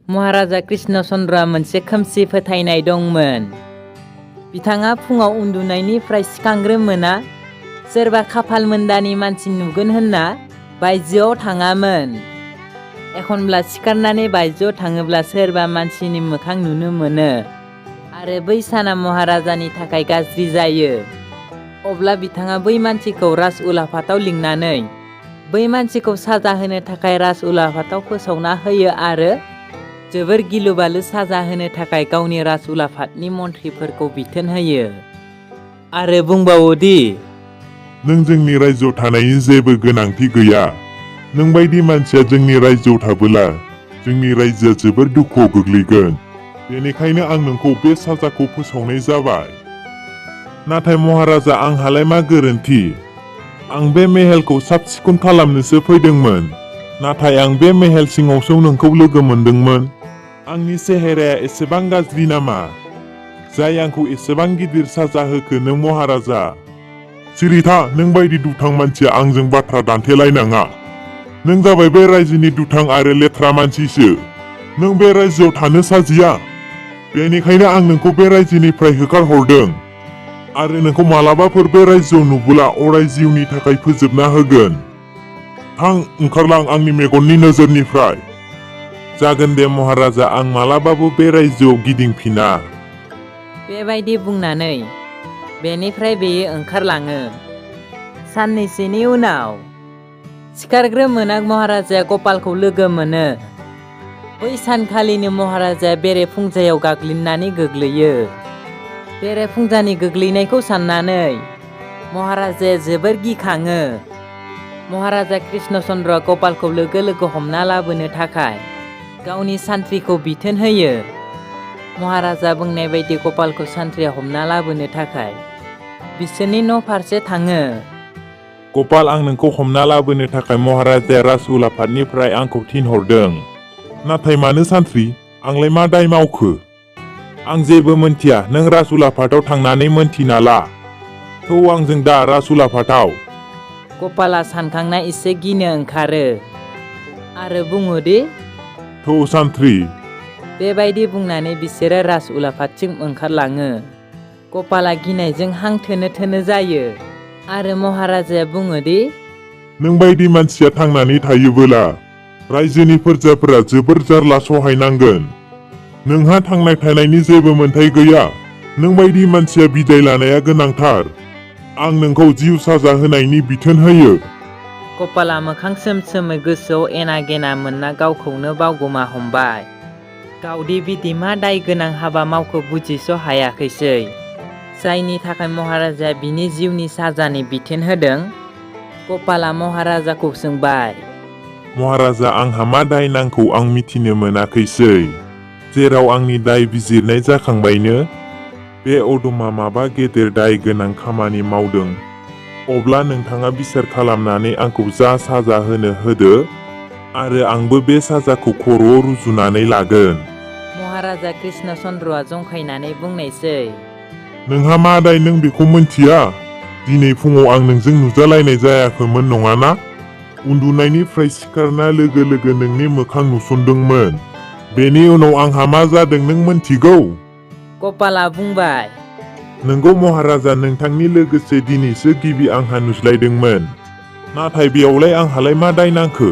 महाराजा कृष्ण चन्द्रआ मोनसे खोमसि फोथायनाय दंमोन। बिथाङा फुङाव उन्दुनायनिफ्राय सिखांग्रोमोना सोरबा खाफाल मोन्दानि मानसि नुगोन होनना बायजोआव थाङामोन। एखनब्ला सिखारनानै बायजोआव थाङोब्ला सोरबा मानसिनि मोखां नुनो मोनो आरो बै साना महाराजानि थाखाय गाज्रि जायो। अब्ला बिथाङा बै मानसिखौ राजउलाफादाव लिंनानै बै मानसिखौ साजा होनो थाखाय राजउलाफादाव फोसावना होयो आरो जोबोर गिलुबालु साजा होनो थाखाय गावनि राजउलाफादनि मन्थ्रिफोरखौ बिथोन होयो आरो बुंबावो दि नों जोंनि रायजोआव थानायनि जेबो गोनांथि गैया। नों बायदि मानसिया जोंनि रायजोआव थाबोला जोंनि रायजोआ जोबोर दुखुआव गोग्लैगोन। बेनिखायनो आं नोंखौ बे साजाखौ फोसावनाय जाबाय। नाथाय महाराजा, आंहालाय मा गोरोन्थि? आं बे मेहेलखौ साब सिखोन खालामनोसो फैदोंमोन। नाथाय आं बे मेहेल सिङावसो नोंखौ लोगो मोनदोंमोन। आंनि सेहेराया एसेबां गाज्रि नामा जाय आंखौ एसेबां गिदिर साजा होखो नों महाराजा? सिरि था, नों बायदि दुथां मानसिया आंजों बाथ्रा दान्थेलायनाङा। नों जाबाय बे रायजोनि दुथां आरो लेथ्रा मानसिसो। नों बे रायजोआव थानो साजिया। बेनिखायनो आं नोंखौ बे रायजोनिफ्राय होखारहरदों आरो नोंखौ मालाबाफोर बे रायजोआव नुबोला अराय जिउनि थाखाय फोजोबना होगोन। थां, ओंखारलां आंनि मेगननि नोजोरनिफ्राय। जागोन दे महाराजा, आं मालाबाबो बे रायजोआव गिदिंफिना। बेबायदि बुंनानै बेनिफ्राय बेयो ओंखारलाङो। साननैसोनि उनाव सिखारग्रोमोना महाराजाया गपालखौ लोगो मोनो। बै सानखालिनो महाराजाया बेरेफुंजायाव गाग्लिनानै गोग्लैयो। बेरेफुंजानि गोग्लैनायखौ साननानै महाराजाया जोबोर गिखाङो। महाराजा कृष्ण चन्द्रआ गपालखौ लोगो लोगो हमना लाबोनो थाखाय गावनि सान्थ्रिखौ बिथोन होयो। महाराजा बुंनाय बायदि गपालखौ सान्थ्रिया हमना लाबोनो थाखाय बिसोरनि न' फारसे थाङो। गपाल, आं नोंखौ हमना लाबोनो थाखाय महाराजाया राजउलाफादनिफ्राय आंखौ थिनहरदों। नाथाय मानो सान्थ्रि? आंलाय मा दाय मावखो? आं जेबो मोनथिया। नों राजउलाफादाव थांनानै मोनथिना ला। थौ आंजों दा राजउलाफादाव। गपाला सानखांना एसे गिनो ओंखारो आरो बुङोदि थौ सान्थ्रि। बेबायदि बुंनानै बिसोरो राजउलाफादसिम ओंखारलाङो। गपाला गिनायजों हां थोनो थोनो जायो आरो महाराजाया बुङोदि नों बायदि मानसिया थांनानै थायोबोला रायजोनि फोरजाफोरा जोबोर जारला सहायनांगोन। नोंहा थांनाय थानायनि जेबो मोन्थाय गैया। नों बायदि मानसिया बिदाय लानाया गोनांथार। आं नोंखौ जिउ साजा होनायनि बिथोन होयो। गपाला मोखां सोम-सोमै गोसोआव एना गेना मोनना गावखौनो बावगोमा हमबाय। गावदि बिदि मा दाय गोनां हाबा मावखो बुजिस' हायाखैसै, जायनि थाखाय महाराजाया बिनि जिउनि साजानि बिथोन होदों। गपाला महाराजाखौ सोंबाय, महाराजा, आंहा मा दाय नांखौ आं मिथिनो मोनाखैसै। जेराव आंनि दाय बिजिरनाय जाखांबायनो बे अदमा माबा गेदेर दाय गोनां खामानि मावदों, अब्ला नोंथाङा बिसार खालामनानै आंखौ जा साजा होदो आरो आंबो बे साजाखौ खर'आव रुजुनानै लागोन। महाराजा कृष्ण चन्द्रआ जंखायनानै बुंनायसै, नोंहा मा दाय नों बेखौ मोनथिया? दिनै फुङाव आं नोंजों नुजालायनाय जायाखैमोन नङाना? उन्दुनायनिफ्राय सिखारना लोगो लोगो नोंनि मोखां नुसनदोंमोन। बेनि उनाव आंहा मा जादों नों मोनथिगौ? गपाला बुंबाय, नंगौ महाराजा, नोंथांनि लोगोसे दिनैसो गिबि आंहा नुज्लायदोंमोन। नाथाय बेयावलाय आंहालाय मा दाय नांखो?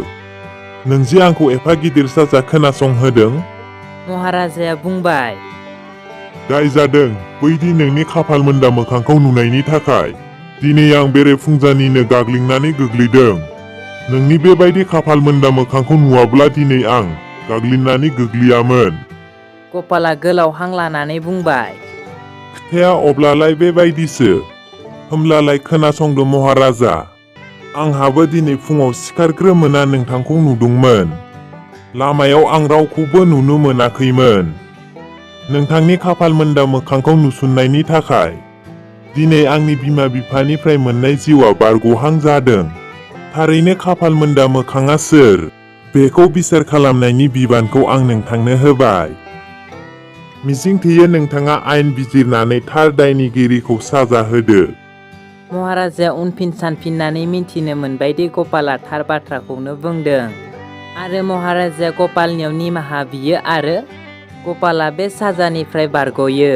नों जे आंखौ एफा गिदिर साजा खोनासंहोदों। महाराजाया बुंबाय, दाय जादों बैदि नोंनि खाफाल मोन्दा मोखांखौ नुनायनि थाखाय। दिनै आं बेरेफुंजानिनो गाग्लिनानै गोग्लैदों। नोंनि बेबायदि खाफाल मोन्दा मोखांखौ नुवाब्ला दिनै आं गाग्लिनानै गोग्लैयामोन। गपाला गोलाव हां लानानै बुंबाय, खोथाया अब्लालाय बेबायदिसो। होमब्लालाय खोनासंदो महाराजा, आंहाबो दिनै फुङाव सिखारग्रोमोना नोंथांखौ नुदोंमोन। लामायाव आं रावखौबो नुनो मोनाखैमोन। नोंथांनि खाफाल मोन्दा मोखांखौ नुसननायनि थाखाय दिनै आंनि बिमा बिफानिफ्राय मोननाय जिउआ बारग'हां जादों। थारैनो खाफाल मोन्दा मोखाङा सोर? बेखौ बिसार खालामनायनि बिबानखौ आं नोंथांनो होबाय। मिजिंथियो नोंथाङा आयेन बिजिरनानै थार दायनिगिरिखौ साजा होदो। महाराजाया उनफिन सानफिननानै मिन्थिनो मोनबायदि गपाला थार बाथ्राखौनो बुंदों। आरो महाराजाया गपालनियाव निमाहा बियो आरो गपाला बे साजानिफ्राय बारग'यो।